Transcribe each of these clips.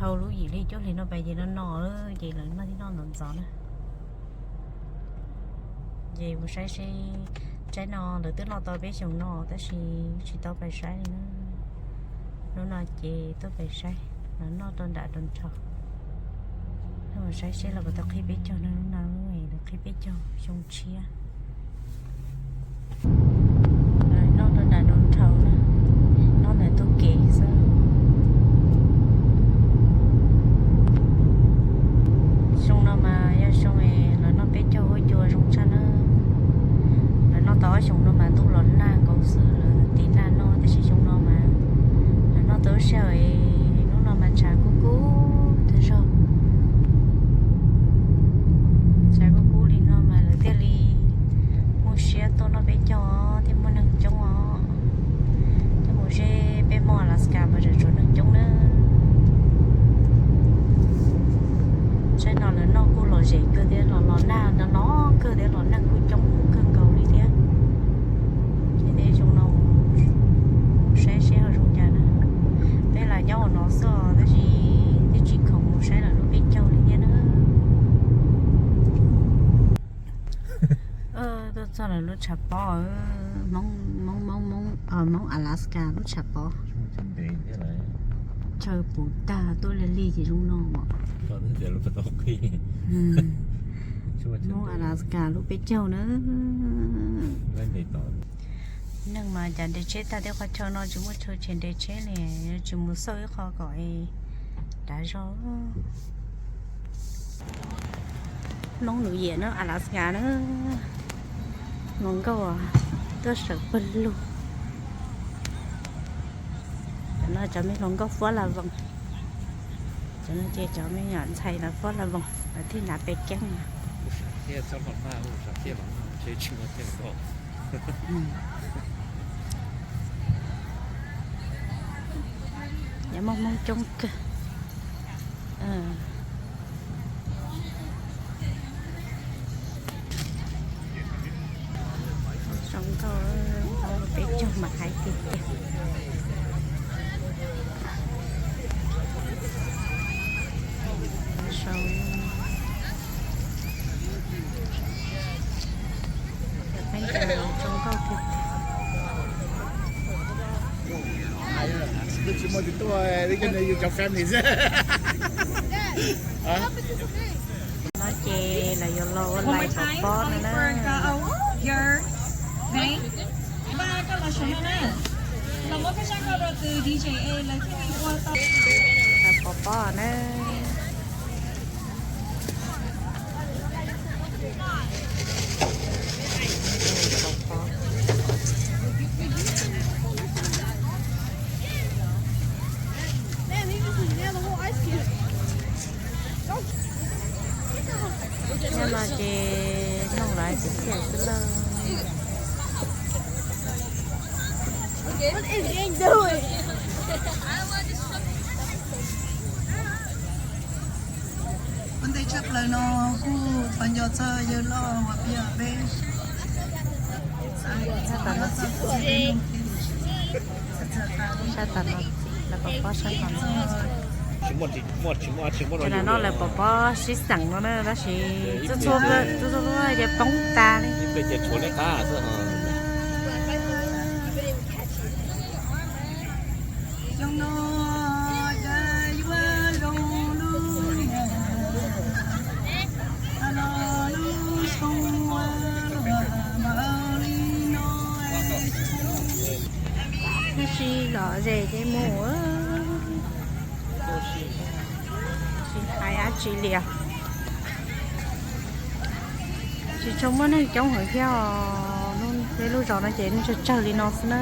Rau lub yim hli cuaj hli no pais ces no no lawm ces lawv noj thiaj noj ntxov ntxov na. Ces mus saib seb, tsaib no lawv twb noj tau peb xyoos no tab sis tsis tau pais saib li na. Hnub no ces tuaj pais saib, lawv noj rau nram rau nrho. Mus saib seb lawv puas tau qhib peb caug no, hnub no lawv qhib peb caug xyoo tshiab. Lawv noj rau nram rau nrho na, noj ntawm ntug kev xwb. Xyoo no mas yog xyoo lawv noj peb caug huab cua zoo tshaj na. Lawv noj tau ob xyoos no mas ntuj los nag nkaus xwb, lawv tiv nag noj, tab sis xyoo no mas lawv noj tau lub sij hawm, hnub no mas tshav kub kub tag zog. Tshav kub kub li no mas lawv thiaj li muaj siab tuaj noj peb caug thiab muaj neeg coob os. Thiab mus zeb peb Hmoob Alaska mas tseem tshuav neeg coob na. Tsaib no lawv noj kuj lom zem kawg thiab, los los nag no no kawg thiab, los neeg kuj coob kawg nkaus li thiab. Ces tej xyoo no mus saib seb ho zoo cas na. Peb los nyob hauv no xwb tab sis twb tsis khoom mus saib lawv lub peb caug li thiab na. Tuaj txog lawv lub tshav pob, Hmoob, Hmoob, Hmoob, Hmoob, Hmoob Alaska lub tshav pob. Chaw puv tag tuaj lig lig ces zoo no. Hmoob Alaska lub peb caug na. Neeg mas cas nres tsheb tag tej qhov chaw no tsis muaj chaw nres tsheb li, tsis mus xauj ib qho kom dav zog. Hmoob Nus Yiam na, Alaska na. Hluas nkauj tuaj sawv pawg lug. Cov no cov me hluas nkauj fuab la voos. Cov no ces cov me nyuam ntxhais lawv fuab la voos lawv thiaj hnav pes keeb. Nyob muaj Hmoob coob kawg. Zoo nkauj, peb caug mas hais tiag tiag. Zoo nkauj tiag tiag. No ces lawv yuav los ua lais pov pob no na. Lawv pov pob na. Nyob no ces noog lawv txiv txiaj xwb lawm. Ua ntej tshaj plaws no kuj thov nco txog yawg loj uas peb peb sab tom no, lawv pov pob sab tom no. Cov no lawv pov pob sib xeem no na, tab sis txhua txhua lub ces poob tas li. Tab sis lom zem ces mus, tsis hais dab tsi li os. Tsis tshua muaj neeg coob heev thiab os. Peb lub zos no ces neeg tsawg tsawg li no xwb na,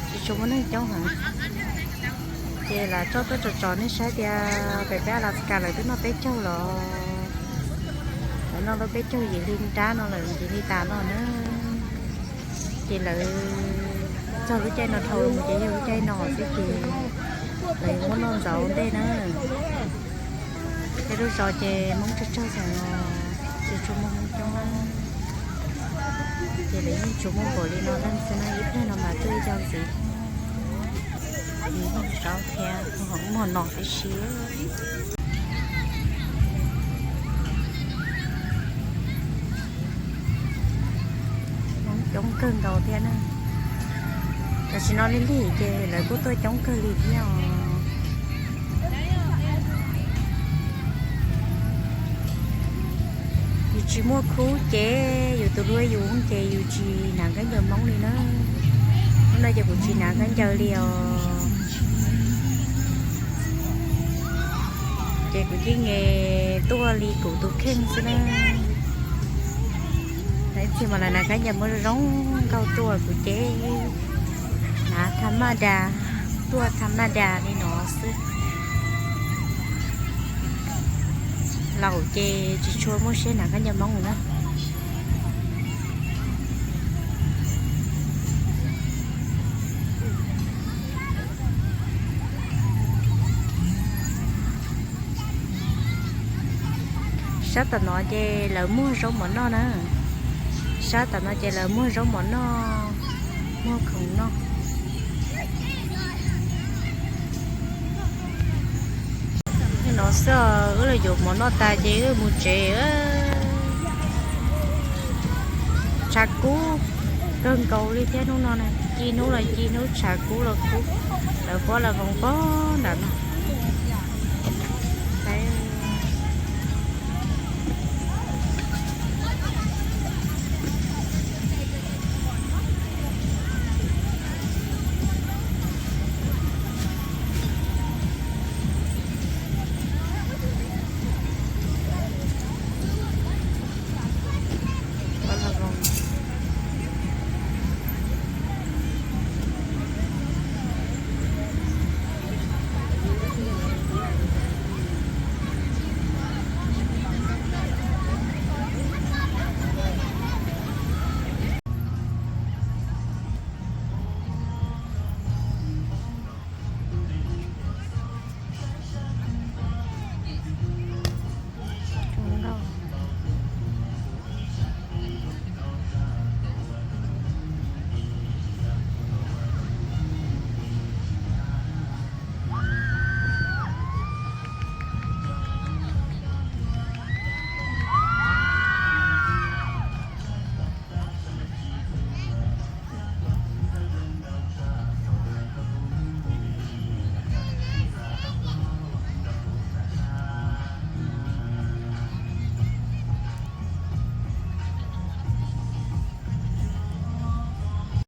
tsis tshua muaj neeg coob heev. Ces lam tso tuaj tsom tsom nej saib tias pem peb Alaska lawv twb noj peb caug los, lawv noj lub peb caug yim hli nrab no lawm, yim hli tas no na. Ces lawv txog lub caij no dhau mus ces yog lub caij no xwb ces lawv yuav muab noj ntxov ua ntej na. Peb lub zos ces Hmoob tsawg tsawg xeem os, tsis tshua muaj Hmoob coob na. Ces lawv yeej tsuas muaj npaum li no leej xwb na, ib pliag no mas tuaj ib co ntxiv. Nws muag zaub thiab muag no tib si. Coob kawg nkaus thiab na. Tam sim no li lig ces lawv kuj tuaj coob kawg li thiab os. Yus tsis muaj khub ces yus tus hlub yus ces yus tsis hnav khaub ncaws Hmoob li na. Hnub no ces kuv tsis hnav khaub ncaws li os. Ces kuv cia li tuaj li kuv tus kheej xwb na. Ib txhia mas lawv hnav khaub ncaws Hmoob zoo nkauj tuaj, kuv ces hnav tham maj das, tuaj tham maj das li no xwb. Laus ces tsis tshua muaj siab hnav khaub ncaws Hmoob na. Sab tom no ces lawv muag zaub mov noj na. Sab tom no ces lawv muag zaub mov noj, muag khoom noj. Nim no xwb wb los yuav mov noj tas ces wb mus tsev. Tshav kub kawg nkaus li thiab hnub no na, ci hnub los ci hnub, tshav kub los kub. Lawv pob lawv voos pob nram no.